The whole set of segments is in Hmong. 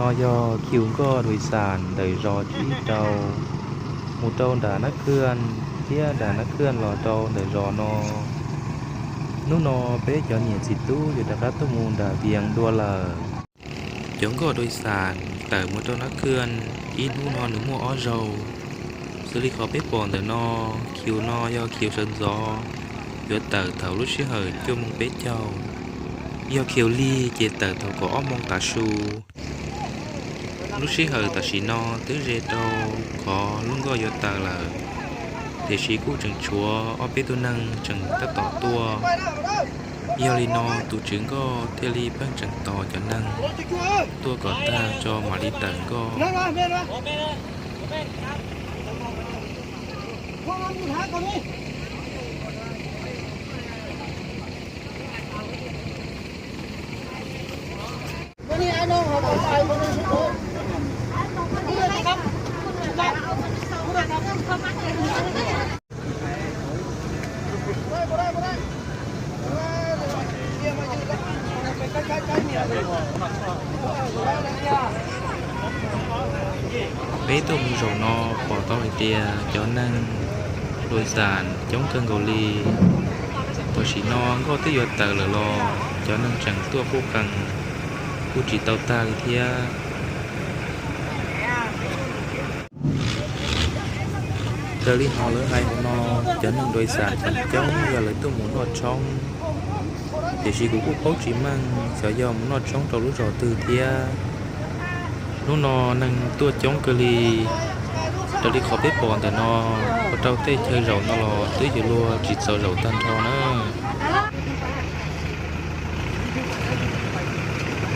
No yog khiu nkoj dua xam ntawm zos tsib rau mus rau nram Nab Khwj thiab nram Nab Khwj los rau ntawm zos no. Hnub no peb cov niam txiv tub yuav rov qab tuaj mus nram Vias dua lawm. Cov nkoj dua xam tawm mus rau Nab Khwj ib hnub no nws muaj ob zaug. Xws li qhov peb pom ntawm no, khiu no yog khiu sawv ntxov, yuav tawm thaum lub sij hawm cuaj moos peb caug. Yog khiu lig ces tawm thaum kaum ob moos tav su. Lub sij hawm tam sim no twb ze rau qhov lub nkoj yuav tawm lawm, tiam sis kuj tseem tshuav ob peb tug neeg tseem tab tom tuaj. Yog li no tus tswv nkoj thiaj li pheej tseem tos cov neeg tuaj kom tag tso mam li tawm nkoj. Peb tuaj mus zaum no pom tau hais tias cov neeg dua xam coob kawg nkaus li. Tam sim no nkoj twb yuav tawm lawm los cov neeg tseem tuaj quj qees, kuj tsis tau tag li thiab. Raws li qhov lawv hais hauv no, cov neeg dua xam feem coob yog lawv tuaj mus noj tshoob, tiam sis kuv kuj paub tsis meej xyov yog mus noj tshoob rau lub zos twg thiab. Hnub no neeg tuaj coob kawg li. Raws li qhov peb pom ntawm no, ua rau tej chaw zaum no los twb yuav luag tsis txaus zaum tag nrho na.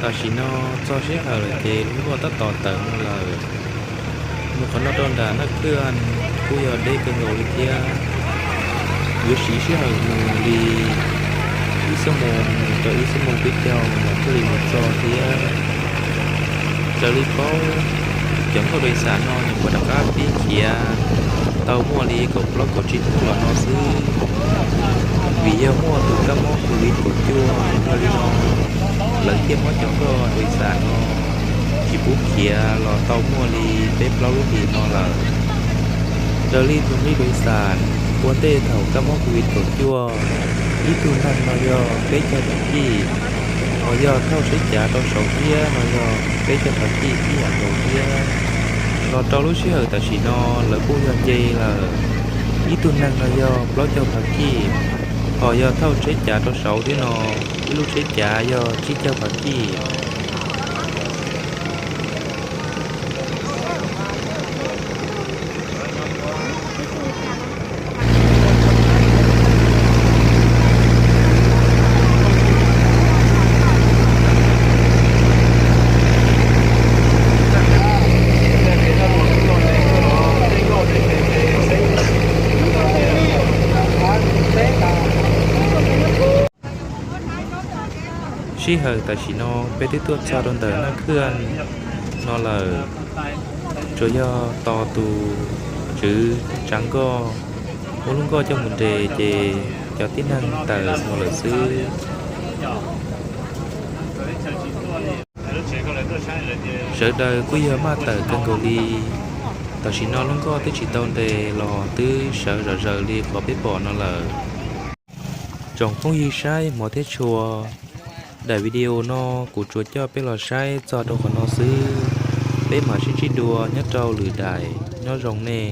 Tam sim no txog sij hawm lawm ces lub nkoj tab tom tawm mus lawm. Mus qhov no rau nram Naj Khwj kuj yog deb kawg nkaus li thiab. Yuav siv sij hawm mus li ib xuab moos rau ib xuab moos peb caug mas thiaj li mus txog thiab. Raws li paub, cov nkoj dua xam no nws muab rov qab pib khiav tau muaj li kaum plaub kaum tsib hnub los no xwb, vim yog muaj tus kab mob Covid kaum cuaj, yog li no lawv thiaj muab cov nkoj dua xam no tsis pub khiav los tau muaj li peb plaub lub hlis no lawm. Raws li tus neeg dua xam ua ntej thaum kab mob Covid kaum cuaj, ib tug neeg no yog peb caug phav kij, ho yog thauj tsheb cav rau saud thiab no yog peb caug phav kij ib yam nkaus thiab. Los rau lub sij hawm tam sim no lawv kuj yog nce lawm, ib tug neeg no yog plaub caug phav kij, ho yog thauj tsheb cav rau saud thiab no, ib lub tsheb cav yog tsib caug phav kij. Sij hawm tam sim no peb twb tuaj txog rau ntawm Naj Khwj no lawm, tsuas yog tos tus tswv tsav nkoj muab lub nkoj coj mus nres ces cov tib neeg tawm mus lawm xwb. Sawv daws kuj yog maj tawm kawg nkaus li. Tam sim no lub nkoj twb tsis tau nres los twb sawv zom zaws li qhov peb pom no lawm. Tsoom phooj ywg saib hmov thiab tshua, daim video no kuv tsuas coj peb los saib txog rau qhov no xwb. Peb mam sib ntsib dua nyob rau lwm daim, nyob zoo nej.